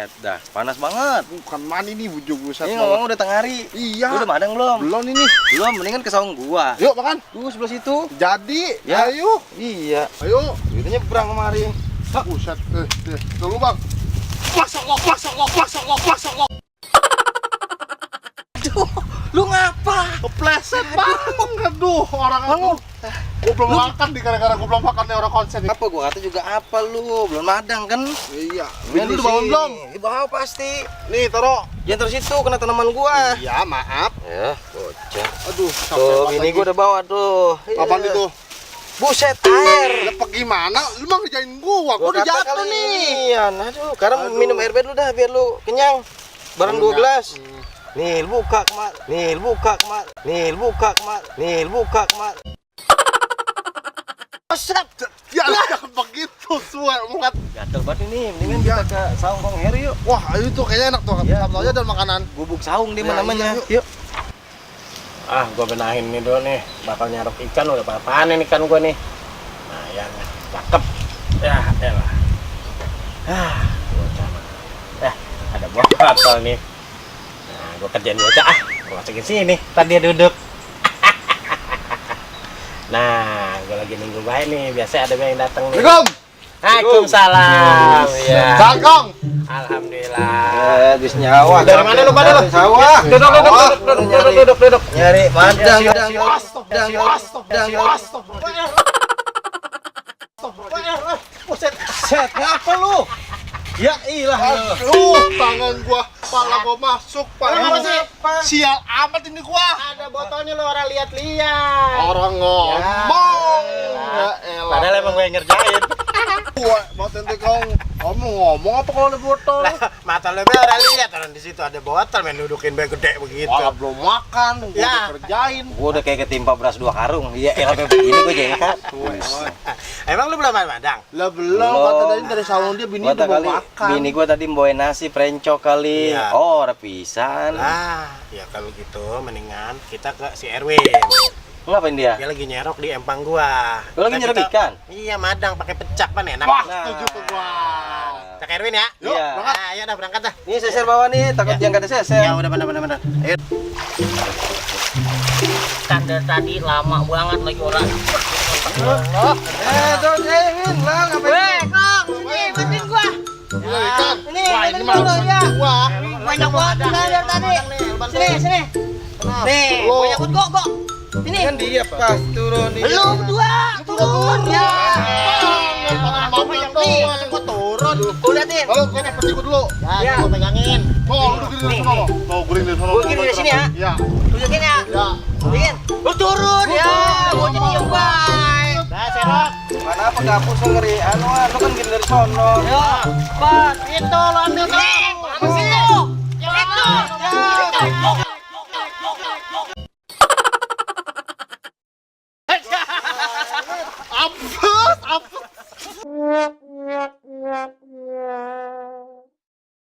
Buset, dah panas banget. Bukan mani nih bujung buset. Ini ngomong udah tengah hari. Iya. Lu udah madang belum? Belum ini. Belum, mendingan ke saung gua. Yuk makan. Tuh sebelah situ. Jadi, Ya. ayo. Iya. Ayo. Itu nyebrang kemari. Buset. Tunggu bang. Masuk. Aduh, lu ngapa? Kepleset bang. Aduh, orang aku. Gue belum makan nih gara-gara gue belum makan nih orang konsen. Apa gua kata juga apa lu? Belum madang kan? Iya. Ini Ini udah bangun belum? Di bawah pasti. Nih, taruh. Jangan terus itu kena tanaman gua. Iya, maaf. Ya, bocah. Aduh, Tuh, ini gua udah bawa tuh. Apaan Iya. itu? Buset, air. Lepak gimana? Lu mah ngerjain gua udah kata jatuh kali nih. inian. Aduh, sekarang Aduh. minum air bed lu dah biar lu kenyang. Bareng 2 gelas. Hmm. Nih, lu buka kemar. Nih, lu buka kemar. Nih, lu buka kemar. Nih, lu buka kemar. Buset. Ya, jangan begitu, suara mulut. Gatel banget ini. Mendingan kita ke saung Bang Heri yuk. Wah, ayo tuh kayaknya enak tuh. Ya, Sambal aja dan makanan. Bubuk saung di Ya, mana-mana. iya, Yuk. Ah, gua benahin nih dulu nih. Bakal nyarok ikan udah panen ikan gua nih. Nah, yang cakep. Ya, elah. Bocah mah. Ada botol nih. Nah, gua kerjain bocah. Gua masukin sini. Tadi dia duduk. Nah, gua lagi nunggu baik nih. Biasa ada yang datang nih. Assalamualaikum. Waalaikumsalam. Ya. Kangkong. Alhamdulillah. Habis nyawa. Dari mana lu pada lu? Sawah. Duduk. Nyari madang. Set, ngapa lu? Ya ilah lu. Aduh, tangan gua, pala gua masuk, Kenapa sih? Sial amat ini gua. Ada botolnya lo orang lihat-lihat. Orang ngomong. Ya elah. Padahal emang gue yang ngerjain. Gua mau tentu kau ngomong apa kalau ada botol? Lah, mata lo be orang lihat orang di situ ada botol main dudukin be gede begitu. Wah, belum makan, gua Ya. udah kerjain. Gua udah kayak ketimpa beras 2 karung. Iya, sampai begini gua jengkat. Emang lu belum madang? Lah belum, kata dari saung dia bini Gua udah mau kali makan. bini gua tadi bawain nasi prencok kali. Iya. Oh, ora pisan. Ya kalau gitu mendingan kita ke si Erwin. Ngapain dia? Dia lagi nyerok di empang gua. Lu lagi nyerok Kita- ikan? Iya, madang pakai pecak pan enak. Wah, Nah. setuju tuh gua. Kita ke Erwin ya. Yuk, Iya. berangkat. Nah, ayo dah berangkat dah. Ini seser bawah nih, takut Ya. yang ada seser. Ya udah benar. Ayo. Tanda tadi lama banget lagi orang. Tuh, Win, lah ngapain? Weh, Kong, sini bantuin gua. Gila ikan. Ini, Wah, ini bener mah dulu, ya. gua. Banyak banget ikan dari tadi. Sini. Nih, Lu. banyak banget kok. Sini. Kan dia pas turun nih. Belum dua. Turun ya. Mama yang doang. Gua turun. Tuh liatin. Halo, gua peti gua dulu. Ya, gua pegangin. Mau lu gini dari sana, lo. Mau guling dari sana. Gua gini dari sini ya. Iya. Tunjukin ya. Ya. Bikin. Lu turun ya. Gua jadi yang baik. Dah, serok. Mana apa gapus lu ngeri? Anu, lu kan gini dari sono. Ya, pas. Itu lo ambil. Nih, apa sih lu? Itu. Ya.